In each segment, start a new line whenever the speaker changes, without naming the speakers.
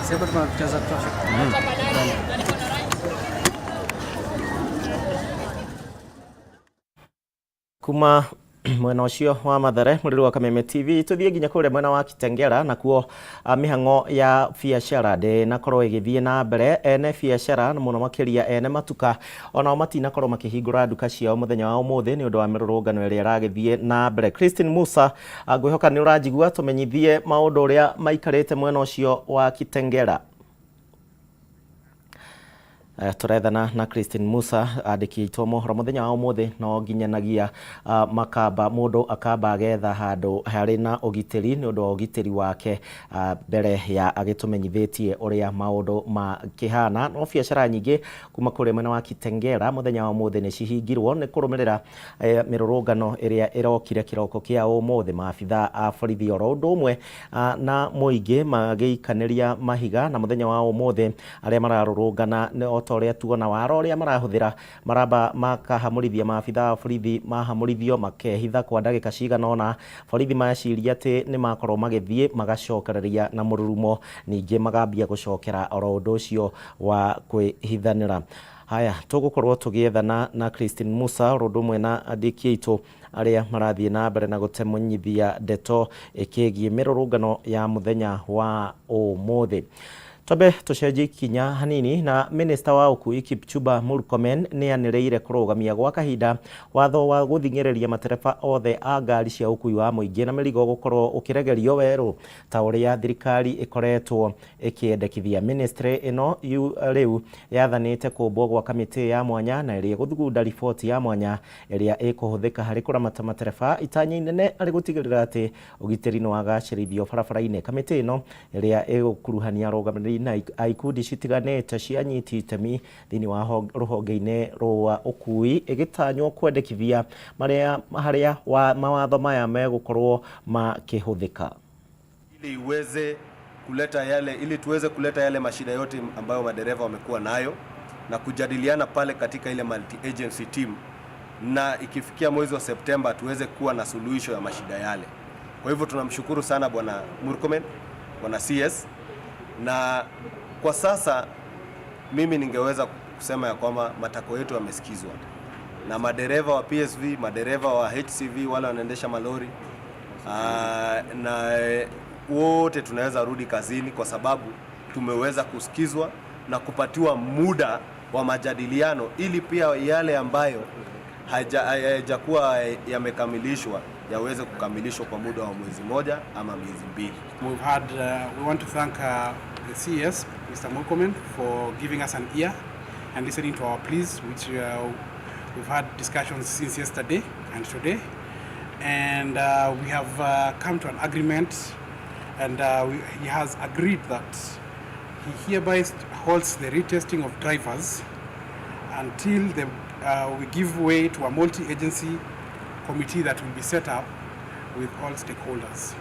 Sasa tuna picha za kutosha.
Kuma mwena ũcio wa Mathare, mũrĩrĩ wa Kameme TV, tũthiĩ nginya kũrĩa mwena wa Kitengela, nakuo mĩhang'o ya biacara ndĩnakorwo ĩgĩthiĩ na mbere. Ene biacara na mũno makĩria ene matuka onao matinakorwo makĩhingũra nduka ciao mũthenya wa ũmũthĩ nĩ ũndũ wa mĩrũrũngano ĩrĩa ĩragĩthiĩ na mbere. Christine Musa, ngwĩhoka nĩ ũranjigua, tũmenyithie maũndũ ũrĩa maikarĩte mwena ũcio wa Kitengela. Tũrethana na Christine Musa, andĩki aitũ a mohoro mũthenya wa ũmũthĩ. No nginyanagia makamba mũndũ akamba agetha handũ harĩ na ũgitĩri nĩ ũndũ wa ũgitĩri wake mbere ya agĩtũmenyithĩtie ũrĩa maũndũ makĩhana. No biacara nyingĩ kuma kũrĩa mwena wa Kitengela mũthenya wa ũmũthĩ nĩ cihingirwo nĩ kũrũmĩrĩra mĩrũrũngano ĩrĩa ĩrokire kĩroko kĩa ũmũthĩ, maabitha a borithi oro ũndũ ũmwe na mũingĩ magĩikanĩria mahiga. Na mũthenya wa ũmũthĩ arĩa mararũrũngana nĩ o ta ũrĩa tuona wara ũrĩa marahũthĩra, maramba makahamũrithia maabitha a borithi, mahamũrithio makehitha kwa ndagĩka cigana ũna, borithi meciria atĩ nĩ makorwo magĩthiĩ, magacokereria na mũrurumo, ningĩ magambia gũcokera oro ũndũ ũcio wa kwĩhithanĩra. Haya, tũgũkorwo tũgĩethana na Christine Musa oro ũndũ ũmwe na andĩki aitũ arĩa marathiĩ na mbere na gũtemunyithia ndeto ĩkĩgiĩ mĩrũrũngano ya mũthenya wa ũmũthĩ. Twambe tũcenjie ikinya hanini. Na minista wa ũkui Kipchumba Murkomen nĩ anĩrĩire kũrũgamia gwa kahinda watho wa gũthing'ĩrĩria matereba othe a ngari cia ũkui wa mũingĩ na mĩrigo gũkorwo ũkĩregerio werũ ta ũrĩa thirikari ĩkoretwo ĩkĩendekithia. Ministry ĩno rĩu yathanĩte kũmbwo gwa kamĩtĩ ya mwanya na ĩrĩa ĩgũthugunda riboti ya mwanya ĩrĩa ĩkũhũthĩka harĩ kũramata matereba, itanya inene arĩ gũtigĩrĩra atĩ ũgitĩri nĩ wagacĩrithio barabara-inĩ. Kamĩtĩ ĩno ĩrĩa ĩgũkuruhania arũgamĩrĩri na a ikundi citiganĩte cia anyiti itemi thĩinĩ wa rũhonge-inĩ rwa ũkui, ĩgĩtanywo kwendekithia marĩa harĩa wa mawatho maya megũkorwo makĩhũthĩka.
Ili tuweze kuleta yale mashida yote ambayo madereva wamekuwa nayo na kujadiliana pale katika ile multi agency team, na ikifikia mwezi wa Septemba tuweze kuwa na suluhisho ya mashida yale. Kwa hivyo tunamshukuru sana Bwana Murkomen, Bwana CS, na kwa sasa mimi ningeweza kusema ya kwamba matakwa yetu yamesikizwa na madereva wa PSV, madereva wa HCV, wale wanaendesha malori na wote tunaweza rudi kazini kwa sababu tumeweza kusikizwa na kupatiwa muda wa majadiliano ili pia yale ambayo hayajakuwa yamekamilishwa yaweze kukamilishwa kwa muda wa mwezi moja ama miezi 2.
We want to thank the CS, Mr. Murkomen, for giving us an ear and listening to our pleas, which we've had discussions since yesterday and today. And we have come to an agreement, and he has agreed that he hereby halts the retesting of drivers until we give way to a multi-agency committee that will be set up with all stakeholders.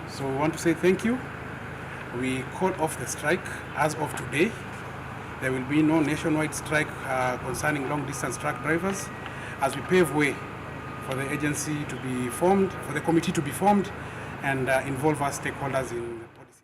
So we want to say thank you. We call off the strike as of today. There will be no nationwide strike concerning long-distance truck drivers as we pave way for the agency to be formed, for the committee to be formed and involve us stakeholders in the policy.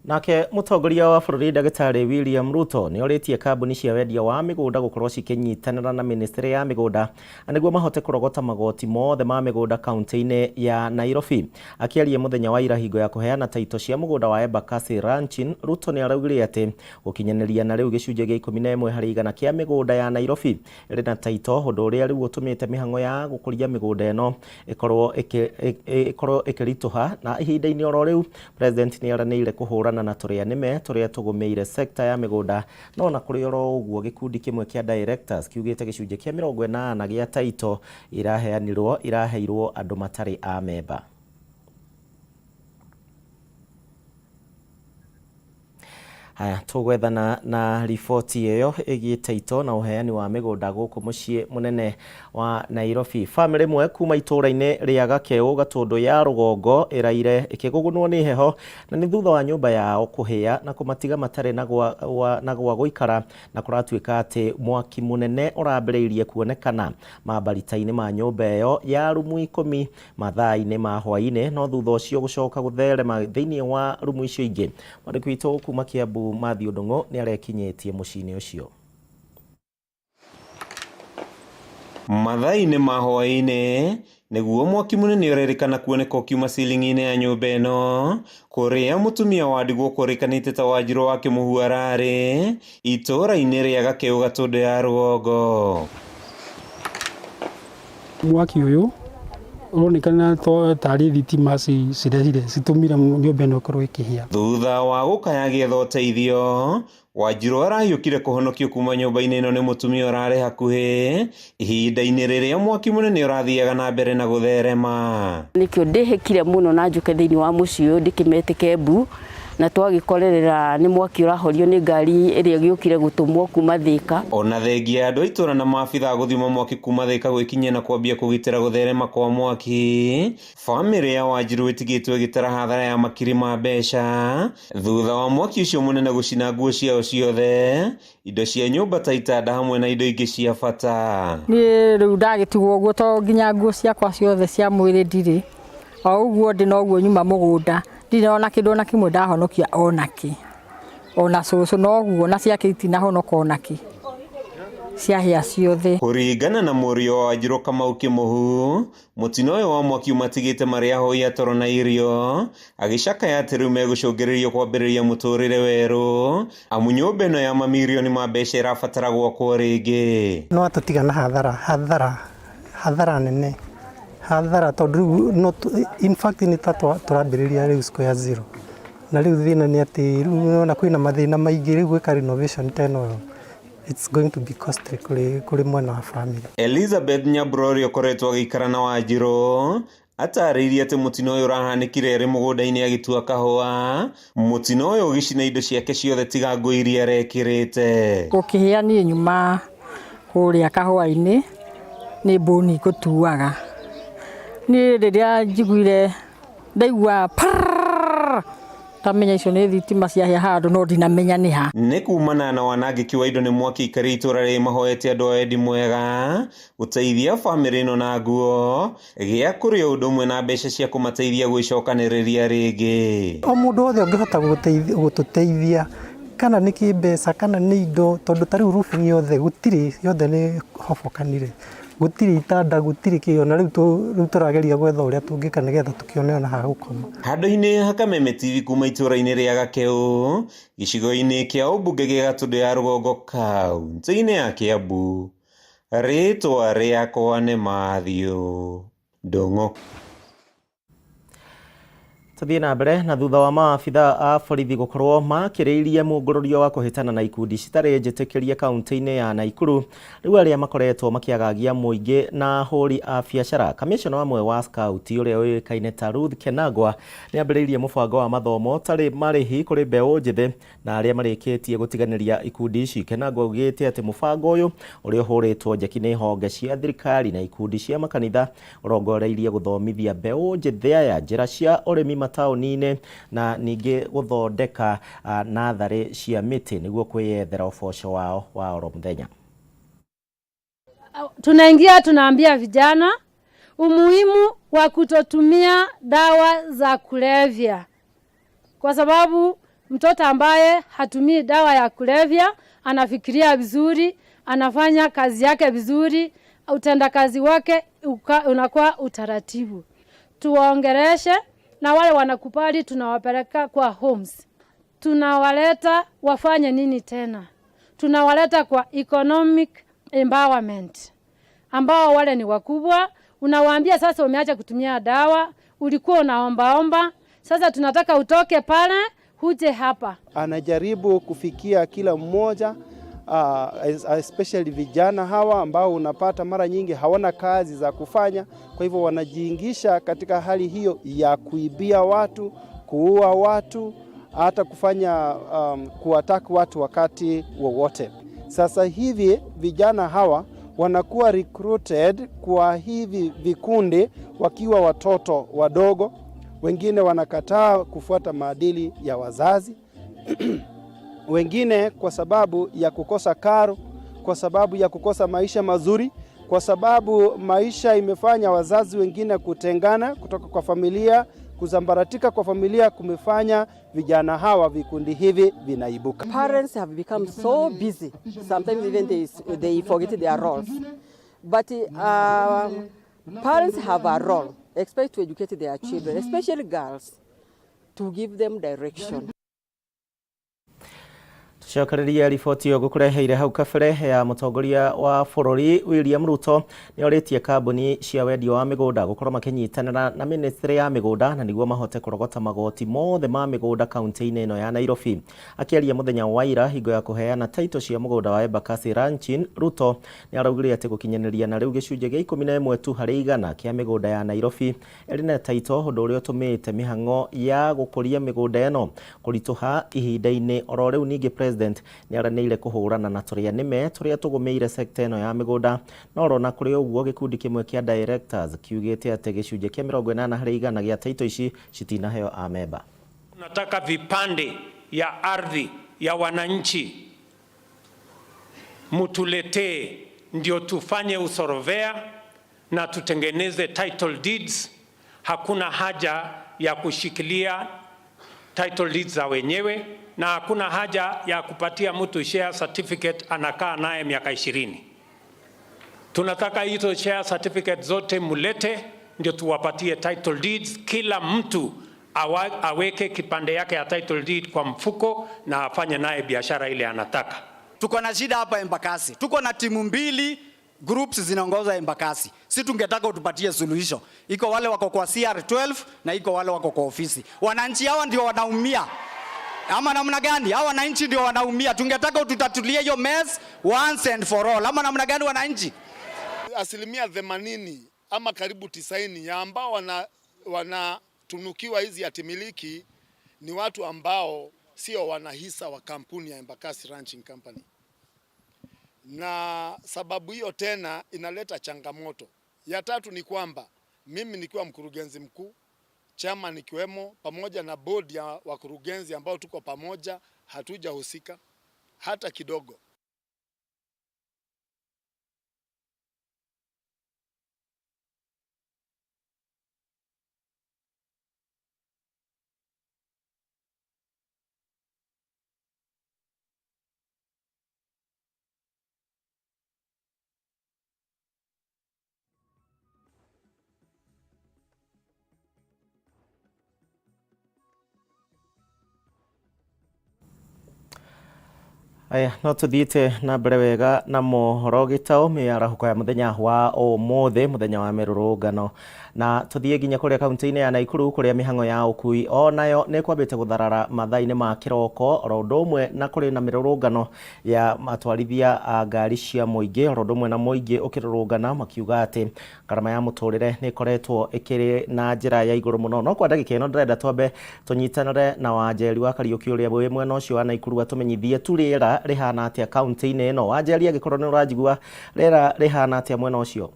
Nake mũtongoria wa bũrũri Ndagĩtarĩ William Ruto nĩ orĩtie kambuni cia wendia wa mĩgũnda gũkorwo cikĩnyitanĩra na ministry ya mĩgũnda nĩguo mahote kũrogota magoti mothe ma mĩgũnda kaunti-inĩ ya Nairobi. Akĩaria mũthenya wa ira hingo ya kũheana taito cia mũgũnda wa Embakasi Ranching, Ruto nĩ araugire atĩ gũkinyanĩria na rĩu gĩcunjĩ gĩa 11% kĩa mĩgũnda ya Nairobi ĩrĩ na taito, ũndũ ũrĩa rĩu ũtũmĩte mĩhang'o ya gũkũria mĩgũnda ĩno ĩkorwo ĩkĩritũha. Na ihinda-inĩ oro rĩu, President nĩ eranĩire kũhũrana na tũrĩa nĩme tũrĩa tũgũmĩire sekta ya mĩgũnda. No na kũrĩ oro ũguo, gĩkundi kĩmwe kĩa directors kiugĩte gĩcunjĩ kĩa 80 gĩa taito iraheanirwo iraheirwo andũ matarĩ a memba. Haya, tũgwethana na riboti ĩyo ĩgiĩ taito na ũheani wa mĩgũnda gũkũ mũciĩ mũnene wa Nairobi. Bamĩrĩ ĩmwe kuma itũũra-inĩ rĩa Gakeu Gatũndũ ya rũgongo ĩraire ĩkĩgũgũnwo nĩ heho na nĩ thutha wa nyũmba yao kũhĩa na kũmatiga matarĩ na gwa gũikara, na kũratuĩka atĩ mwaki mũnene ũrambĩrĩirie kuonekana mambarita-inĩ ma nyũmba ĩyo ya rumu 10 mathaa-inĩ ma hwaĩ-inĩ, no thutha ũcio gũcoka gũtherema thĩinĩ wa rumu icio ingĩ. Mwandĩki witũ kuma Kiambu Matthew Ndung'u nĩ arekinyĩtie mũciĩ-inĩ ũcio.
Mathaa-inĩ ma hwaĩ-inĩ nĩguo mwaki mũnene ũrerĩkana kuoneka ũkiuma ciringi-inĩ ya nyũmba ĩno kũrĩa mũtumia wa ndigwa ũkũrĩkanĩte ta Wanjirũ wa Kĩmũhu ararĩ itũũra-inĩ rĩa Gakeu Gatũndũ ya rũgongo.
Mwaki ũyũ ũronekana tarĩ thitima cirehire citũmire nyũmba ĩno ĩkorwo ĩkĩhĩa.
Thutha wa gũkaya agĩetha ũteithio, Wanjirũ arahiũkire kũhonokio kuma nyũmba-inĩ ĩno nĩ mũtumia ũrarĩ hakuhĩ ihinda-inĩ rĩrĩa mwaki mũnene ũrathiaga na mbere na gũtherema.
Nĩkĩo ndĩhĩkire mũno na njũke thĩinĩ wa mũciĩ ũyũ ndĩkĩmetĩke mbu, na twagĩkorerera nĩ mwaki ũrahorio nĩ ngari ĩrĩa ĩgĩũkire gũtũmwo kuma Thĩka.
Ona thengia ya andũ a itũũra na maabitha gũthima mwaki kuma Thĩka gwĩkinyia na kwambia kũgitĩra gũtherema kwa mwaki, bamĩrĩ ya Wanjirũ ĩtigĩtwo ĩgĩtara hathara ya makiri ma mbeca thutha wa mwaki ũcio mũnene gũcina nguo ciao ciothe, indo cia nyũmba ta itanda hamwe na indo ingĩ cia bata.
Niĩ rĩu ndagĩtigwo ũguo to nginya nguo ciakwa ciothe cia mwĩrĩ ndirĩ, o ũguo ndĩ noguo nyuma mũgũnda ndirĩ ona kĩndũ ona kĩmwe ndahonokia onakĩ, ona cũcũ noguo na ciake itinahonoka onakĩ, ciahĩa ciothe.
Kũringana na mũriũ wa Wanjirũ Kamau Kĩmũhu, mũtino ũyũ wa mwaki ũmatigĩte marĩ ahoi a toro na irio, agĩcakaya atĩ rĩu megũcũngĩrĩrio kwambĩrĩria mũtũrĩre werũ, amu nyũmba ĩno ya mamirioni ma mbeca ĩrabatara gwakwo rĩngĩ.
No atũtiga na hathara nene, hathara tondũ rĩu no in fact nĩ ta tũrambĩrĩria rĩu square zero, na rĩu thĩna nĩ atĩ rĩu ona kwĩna mathĩna maingĩ, rĩu gwĩka renovation ta ĩno it's going to be costly kũrĩ mwena wa family.
Elizabeth Nyabro ũrĩa ũkoretwo agĩikara na Wanjirũ atarĩirie atĩ mũtino ũyũ ũrahanĩkire arĩ mũgũnda-inĩ agĩtua kahũa, mũtino ũyũ ũgĩcina indo ciake ciothe tiga nguo iria arekĩrĩte.
Gũkĩhĩa niĩ nyuma kũrĩa kahũa-inĩ nĩ mbũni ngũtuaga. Niĩ rĩrĩa njiguire ndaigua prrrr, ndamenya icio nĩ thitima ciahĩa handũ no ndinamenya nĩ ha.
Nĩ kumana na wanangĩki wa indo nĩ mwaki aikari a itũũra rĩrĩ mahoete andũ a wendi mwega gũteithia bamĩrĩ ĩno na nguo, gĩa kũrĩa ũndũ ũmwe na mbeca cia kũmateithia gwĩcokanĩrĩria rĩngĩ.
O mũndũ wothe ũngĩhota gũtũteithia kana nĩ kĩmbeca kana nĩ indo, tondũ ta rĩu roofing yothe gũtirĩ, yothe nĩ hobokanire, gũtirĩ itanda, gũtirĩ kĩ, ona rĩu tũrageria gwetha ũrĩa tũngĩka nĩgetha tũkĩone ona ha gũkoma.
Handũ-inĩ ha Kameme TV kuma itũũra-inĩ rĩa Gakeu, gĩcigo-inĩ kĩa ũmbunge gĩa Gatũndũ ya rũgongo kaunti-inĩ ya Kiambu, rĩtwa rĩakwa nĩ Matthew Ndung'u.
Tuthiĩ na mbere na thutha wa maabitha a borithi gũkorwo makĩrĩirie mũngũrũrio wa kũhĩtana na ikundi citarĩ njĩtĩkĩrie kaunti-inĩ ya Naikuru, rĩu arĩa makoretwo makĩagagia mũingĩ na ahũri a biacara. Kamishona amwe wa scout ũrĩa ũĩkaine ta Ruth Kenagwa nĩ ambĩrĩirie mũbango wa mathomo ũtarĩ marĩhi kũrĩ mbeũ njĩthĩ na arĩa marĩkĩtie gũtiganĩria ikundi ici. Kenagwa augĩte atĩ mũbango ũyũ ũrĩa ũhũrĩtwo njeki nĩ honge cia thirikari na ikundi cia makanitha ũrongoreirie gũthomithia mbeũ njĩthĩ aya njĩra cia ũrĩmi mataũni-inĩ na ningĩ gũthondeka natharĩ cia mĩtĩ nĩguo kwĩyethera ũboco wao wa oro mũthenya.
Tunaingia tunaambia vijana umuhimu wa kutotumia dawa za kulevya, kwa sababu mtoto ambaye hatumii dawa ya kulevya anafikiria vizuri, anafanya kazi yake vizuri, utendakazi wake unakuwa utaratibu. Tuwaongereshe na wale wanakubali tunawapeleka kwa homes. Tunawaleta wafanye nini tena? Tunawaleta kwa economic empowerment, ambao wale ni wakubwa. Unawaambia sasa umeacha kutumia dawa, ulikuwa unaombaomba, sasa tunataka utoke pale uje hapa.
Anajaribu kufikia kila mmoja, especially vijana hawa ambao unapata mara nyingi hawana kazi za kufanya. Kwa hivyo wanajiingisha katika hali hiyo ya kuibia watu, kuua watu, hata kufanya kuattack watu wakati wowote. Sasa hivi vijana hawa wanakuwa recruited kwa hivi vikundi wakiwa watoto wadogo, wengine wanakataa kufuata maadili ya wazazi wengine kwa sababu ya kukosa karo, kwa sababu ya kukosa maisha mazuri, kwa sababu maisha imefanya wazazi wengine kutengana kutoka kwa familia, kusambaratika kwa familia kumefanya vijana hawa vikundi hivi vinaibuka.
Parents have become so busy, sometimes even they forget their roles. But parents have a role, expect to educate their children, especially girls, to give them direction.
Tucokererie riboti ĩyo ngũkũreheire hau kabere ya mũtongoria wa bũrũri William Ruto nĩ orĩtie kambuni cia wendia wa mĩgũnda gũkorwo makĩnyitanĩra na ministry ya mĩgũnda na nĩguo mahote kũrogota magoti mothe ma mĩgũnda kaunti-inĩ ĩno ya Nairobi. Akĩaria mũthenya wa ira hingo ya kũheana taito cia mũgũnda wa Embakasi Ranching, Ruto nĩ araugire atĩ gũkinyanĩria na rĩu gĩcunjĩ gĩa 11 tu harĩ igana kĩa mĩgũnda ya Nairobi ĩrĩ na taito, ũndũ ũrĩa ũtũmĩte mĩhang'o ya gũkũria mĩgũnda ĩno kũritũha ihinda-inĩ oro rĩu. Ningĩ president nĩ aranĩire kũhũrana na tũrĩa nĩme tũrĩa tũgũmĩire sekta ĩno ya mĩgũnda. No ona kũrĩ ũguo, gĩkundi kĩmwe kĩa directors kiugĩte atĩ gĩcunjĩ kĩa 80 harĩ igana gĩa taito ici citinaheo amemba.
Nataka vipande ya ardhi ya wananchi mutuletee, ndio tufanye usurveyor na tutengeneze title deeds. Hakuna haja ya kushikilia title deeds za wenyewe na hakuna haja ya kupatia mtu share certificate anakaa naye miaka 20. Tunataka hizo share certificate zote mulete, ndio tuwapatie title deeds. Kila mtu aweke kipande yake ya title deed kwa mfuko na afanye naye biashara ile anataka.
Tuko na shida hapa Embakasi, tuko na timu mbili groups zinaongoza Embakasi. Si tungetaka utupatie suluhisho. Iko wale wako kwa CR12 na iko wale wako kwa ofisi. Wananchi hawa ndio wanaumia ama namna gani? Hawa wananchi ndio wanaumia. Tungetaka ututatulie hiyo mess once and for all, ama namna gani wananchi?
80% ama karibu 90 ya ambao wanatunukiwa hizi hatimiliki ni watu ambao sio wanahisa wa kampuni ya Embakasi Ranching Company, na sababu hiyo tena inaleta changamoto. Ya tatu ni kwamba mimi nikiwa mkurugenzi mkuu, chama nikiwemo, pamoja na bodi ya wakurugenzi ambao tuko pamoja, hatujahusika hata kidogo.
Aya, no tuthiĩte na mbere wega na mohoro gĩtaũ mĩarahũko ya mũthenya wa ũmũthĩ, mũthenya wa mĩrũrũngano, na tuthiĩ nginya kũrĩa kaunti-inĩ ya Naikuru kũrĩa mĩhang'o ya ũkui o nayo nĩ kwambĩte gũtharara mathaa-inĩ ma kĩroko, oro ũndũ ũmwe na kũrĩ na mĩrũrũngano ya atwarithia a ngari cia mũingĩ, oro ũndũ ũmwe na mũingĩ ũkĩrũrũngana makiuga atĩ ngarama ya mũtũrĩre nĩ ĩkoretwo ĩkĩrĩ na njĩra ya igũrũ mũno. No kwa ndagĩka ĩno ndĩrenda twambe tũnyitanĩre na Wanjeri wa Kariũki ũrĩa wĩ mwena ũcio wa Naikuru atũmenyithie tu rĩera rĩhana atĩa kaunti-inĩ ĩno. Wanjeri, angĩkorwo nĩ ũranjigua, rĩera rĩhana atĩa mwena ũcio?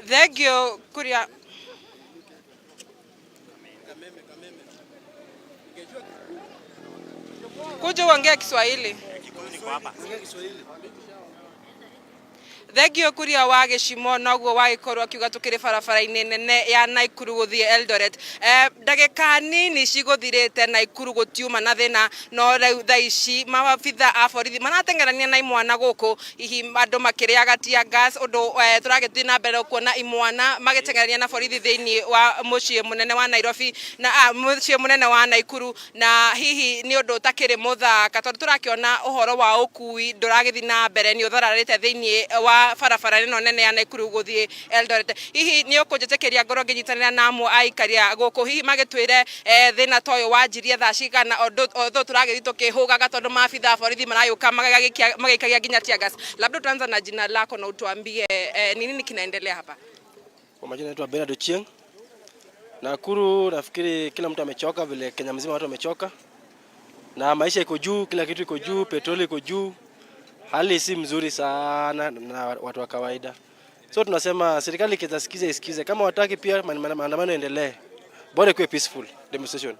Thengio kuria. Kuja uongea Kiswahili. Thengio kuria wa gĩcimo noguo wagĩkorwo akiuga tũkĩrĩ barabara-inĩ nene ya Naikuru gũthiĩ Eldoret. Ndagĩka nini cigũthirĩte Naikuru gũtiuma na thĩna, no rĩu thaa ici maabitha a borithi marateng'erania na imwana gũkũ, hihi andũ makĩrĩaga tear gas, ũndũ tũragĩthiĩ na mbere kuona imwana magĩteng'erania na borithi thĩinĩ wa mũciĩ mũnene wa Nairobi na mũciĩ mũnene wa Naikuru, na hihi nĩ ũndũ ũtakĩrĩ mũthaka tondũ tũrakĩona ũhoro wa ũkui ndũragĩthiĩ na mbere, nĩ ũthararĩte thĩinĩ wa barabara ĩno nene ya Naikuru gũthiĩ Eldoret. Hihi nĩ ũkũnjĩtĩkĩria ngorwo ngĩnyitanĩra na amwe a aikari a gũkũ, hihi magĩtwĩre thĩna ta ũyũ wanjirie thaa cigana, although tũragĩthiĩ tũkĩhũgaga tondũ maabitha a borithi maragĩũka magĩikagia nginya tear gas. Labda utaanza na jina lako na utuambie ni nini kinaendelea hapa.
Kwa majina naitwa Bernard Ochieng. Nakuru nafikiri kila mtu amechoka, vile Kenya mzima watu wamechoka, na maisha iko juu, kila kitu iko juu, petroli iko juu, hali si mzuri sana na watu wa kawaida. So tunasema serikali ikitasikiza isikize, kama wataki pia maandamano endelee, bora ikuwe peaceful demonstration.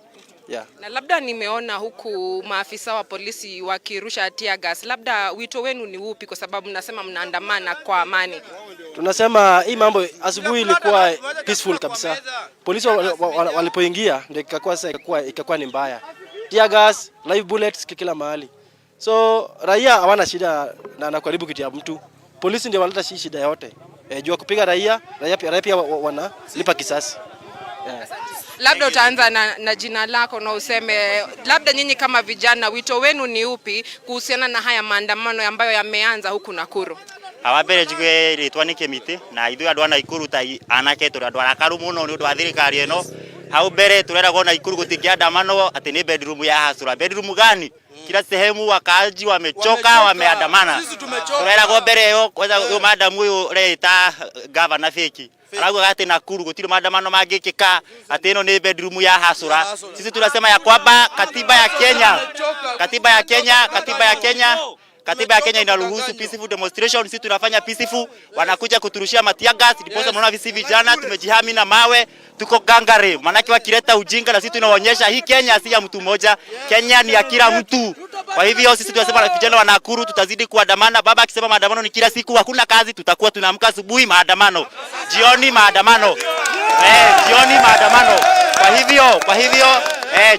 Yeah.
Na labda nimeona huku maafisa wa polisi wakirusha tear gas, labda wito wenu ni upi? Kwa sababu mnasema mnaandamana kwa amani.
Tunasema hii mambo asubuhi ilikuwa peaceful kabisa. Polisi walipoingia ndio ikakuwa sasa ikakuwa ni mbaya. Tear gas, live bullets kila mahali. So raia hawana shida na kuharibu kitu ya mtu. Polisi ndio wanaleta shida yote. Jua kupiga raia, raia pia wanalipa kisasi. Yeah.
Labda utaanza na jina lako na useme labda nyinyi kama vijana wito wenu ni upi kuhusiana na haya maandamano ambayo yameanza huku Nakuru?
Wa mbere njigue ritwa nĩ Kĩmĩtĩ na ithuĩ andũ a Naikuru ta anake tũrĩ andũ arakaru mũno nĩ ũndũ wa thirikari ĩno. Hau mbere tũreragwo Naikuru gũtingĩandamanwo atĩ nĩ bedroom ya hasura. Bedroom gani? Kila sehemu wakaaji wamechoka, wameandamana. Tũreragwo mbere ĩyo kwanza ũyũ madam ũyũ ũreĩta gavana fake arauga atĩ Nakuru gũtirĩ maandamano mangĩkĩka atĩ ĩno nĩ bedroom ya hasura. Sisi tunasema ya kwamba katiba ya Kenya, katiba ya Kenya, katiba ya Kenya Katiba ya Kenya inaruhusu peaceful demonstration. Sisi tunafanya peaceful, wanakuja kuturushia matear gas, ndiposa mnaona sisi vijana tumejihami na mawe, tuko gangare. Manake wakileta ujinga na sisi tunaonyesha hii Kenya si ya mtu mmoja, Kenya ni ya kila mtu. Kwa hivyo sisi tunasema vijana wa Nakuru tutazidi kuandamana. Baba akisema maandamano ni kila siku, hakuna kazi, tutakuwa tunaamka asubuhi maandamano, jioni maandamano, jioni maandamano. Kwa hivyo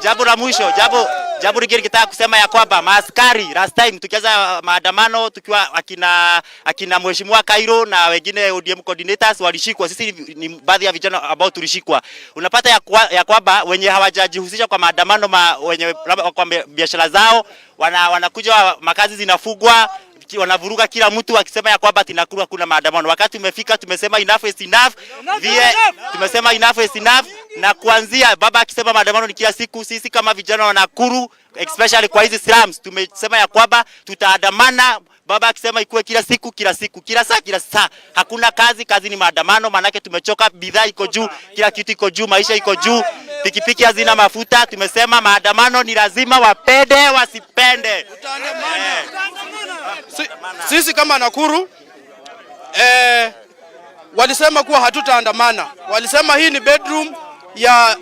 jambo la mwisho, jambo lingine nikitaka kusema ya kwamba maaskari last time tukianza maandamano tukiwa akina Mheshimiwa Cairo na wengine ODM coordinators walishikwa. Sisi ni baadhi ya vijana ambao tulishikwa. Unapata ya kwamba wenye hawajajihusisha kwa maandamano wenye kwa biashara zao wanakuja makazi zinafugwa, wanavuruga kila mtu akisema ya kwamba Nakuru hakuna maandamano. Wakati umefika tumesema enough is enough. Tumesema enough is enough, na kuanzia baba akisema maandamano ni kila siku, sisi kama vijana wa Nakuru especially kwa hizi slums tumesema ya kwamba tutaandamana. Baba akisema ikuwe kila siku, kila siku, kila saa, kila saa. Hakuna kazi, kazi ni maandamano, manake tumechoka, bidhaa iko juu, kila kitu iko juu, maisha iko juu, pikipiki hazina mafuta. Tumesema maandamano ni lazima, wapende wasipende.
Sisi kama Nakuru walisema kuwa hatutaandamana. Walisema hii ni bedroom ya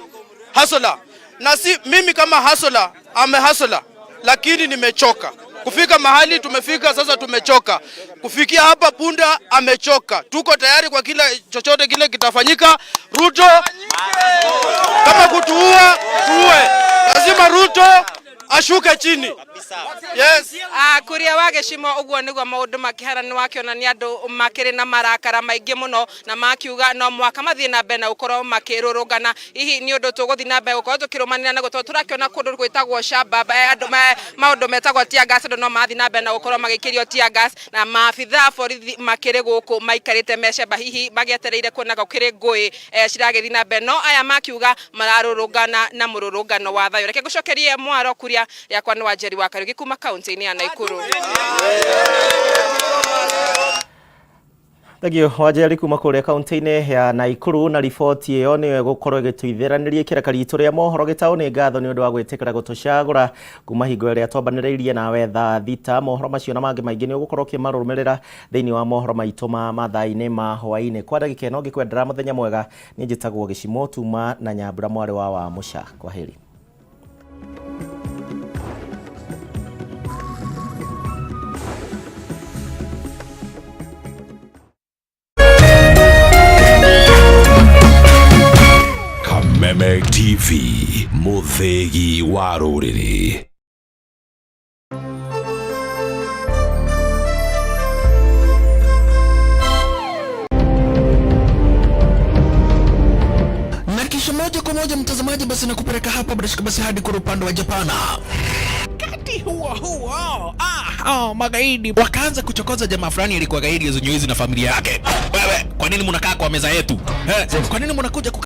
hustler. Na si mimi kama hustler, ame hustler, lakini nimechoka. Kufika mahali tumefika sasa, tumechoka. Kufikia hapa punda amechoka. Tuko tayari kwa kila chochote kile kitafanyika. Ruto kama kutuua, tuue. Lazima Ruto ashuke chini. Yes.
Kuria wa gĩcimo ũguo nĩguo maũndũ makĩhana nĩ wakĩona nĩ andũ makĩrĩ na marakara maingĩ mũno na makiuga no mwaka mathiĩ na mbere na gũkorwo makĩrũrũngana. Hihi nĩ ũndũ tũgũthiĩ na mbere gũkorwo tũkĩrũmanĩra naguo tondũ tũrakĩona kũndũ gwĩtagwo Shabab, andũ maũndũ metagwo tear gas, andũ no marathiĩ na mbere na gũkorwo magĩikĩrio tear gas na maabitha a borithi makĩrĩ gũkũ maikarĩte mecemba hihi magĩetereire kuona gũkĩrĩ ngũĩ ciragĩthiĩ na mbere, no aya makiuga mararũrũngana na mũrũrũngano wa thayũ. Reke ngũcokerie mwaro kuria yakwa nĩ Wanjeri wa Kariuki kuma kaunti-inĩ ya Nakuru.
Thank you Wanjeri kuma kũrĩa kaunti-inĩ ya Nakuru na riboti ĩyo nĩyo ĩgũkorwo ĩgĩtũithĩranĩria kĩreka ritũ rĩa mohoro gĩtaũ. Nĩ ngatho nĩ ũndũ wa gwĩtĩkĩra gũtũcagũra kuma hingo ĩrĩa twambanĩrĩirie nawe thaa 6. Mohoro macio na mangĩ maingĩ nĩ ũgũkorwo ũkĩmarũmĩrĩra thĩinĩ wa mohoro maitũ ma mathaa-inĩ ma hwaĩ-inĩ. Kwa ndagĩka ĩno ngĩkwendera mũthenya mwega, niĩ njĩtagwo Gĩcimo Tuma na Nyambura mwarĩ wa Wamũca. Kwaheri.
Kameme TV, mũthĩgi wa rũrĩrĩ.
Na kisha moja kwa moja mtazamaji, basi nakupeleka hapa bila shaka basi hadi kwa upande wa Japana. Wakati huo huo, magaidi wakaanza kuchokoza jamaa fulani alikuwa gaidi zenye hizi na familia yake. Wewe, kwa nini mnakaa kwa meza yetu? Kwa nini mnakuja